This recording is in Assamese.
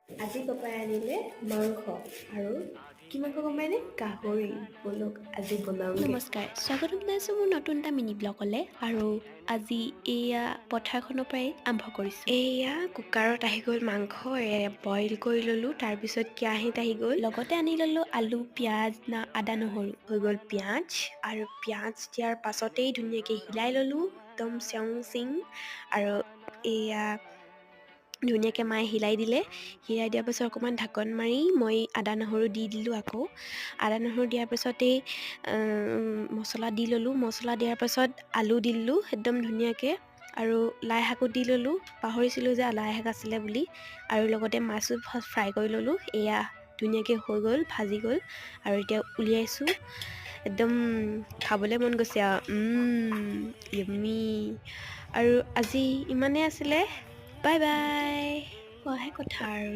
আজি পাপাই আনিলে মাংস। আৰু কি মাংস গম পায়নে? গাহৰি। ব'লক, আজি বনাওঁগৈ। নমস্কাৰ, স্বাগতম জনাইছোঁ মোৰ নতুন এটা মিনি ব্লগলৈ। আৰু আজি এয়া পথাৰখনৰ পৰাই আৰম্ভ কৰিছোঁ। এয়া কুকাৰত আহি গ'ল মাংস। এয়া বইল কৰি ল'লোঁ। তাৰপিছত কেৰাহীত আহি গ'ল। লগতে আনি ল'লোঁ আলু, পিঁয়াজ না আদা, নহৰু। হৈ গ'ল পিঁয়াজ। আৰু পিঁয়াজ দিয়াৰ পাছতেই ধুনীয়াকৈ হিলাই ল'লোঁ একদম চেং চিং। আৰু এয়া ধুনীয়াকৈ মায়ে হিলাই দিলে। হিলাই দিয়াৰ পাছত অকণমান ঢাকন মাৰি মই আদা নহৰু দি দিলোঁ। আকৌ আদা নহৰু দিয়াৰ পাছতেই মছলা দি ল'লোঁ। মছলা দিয়াৰ পাছত আলু দিলোঁ একদম ধুনীয়াকৈ আৰু লাই শাকো দি ল'লোঁ। পাহৰিছিলোঁ যে লাই শাক আছিলে বুলি। আৰু লগতে মাছো ফ্ৰাই কৰি ল'লোঁ। এয়া ধুনীয়াকৈ হৈ গ'ল, ভাজি গ'ল আৰু এতিয়া উলিয়াইছোঁ। একদম খাবলৈ মন গৈছে আৰু য়ম্মি। আৰু আজি ইমানেই আছিলে। Bye bye. খোৱাহে কথা আৰু।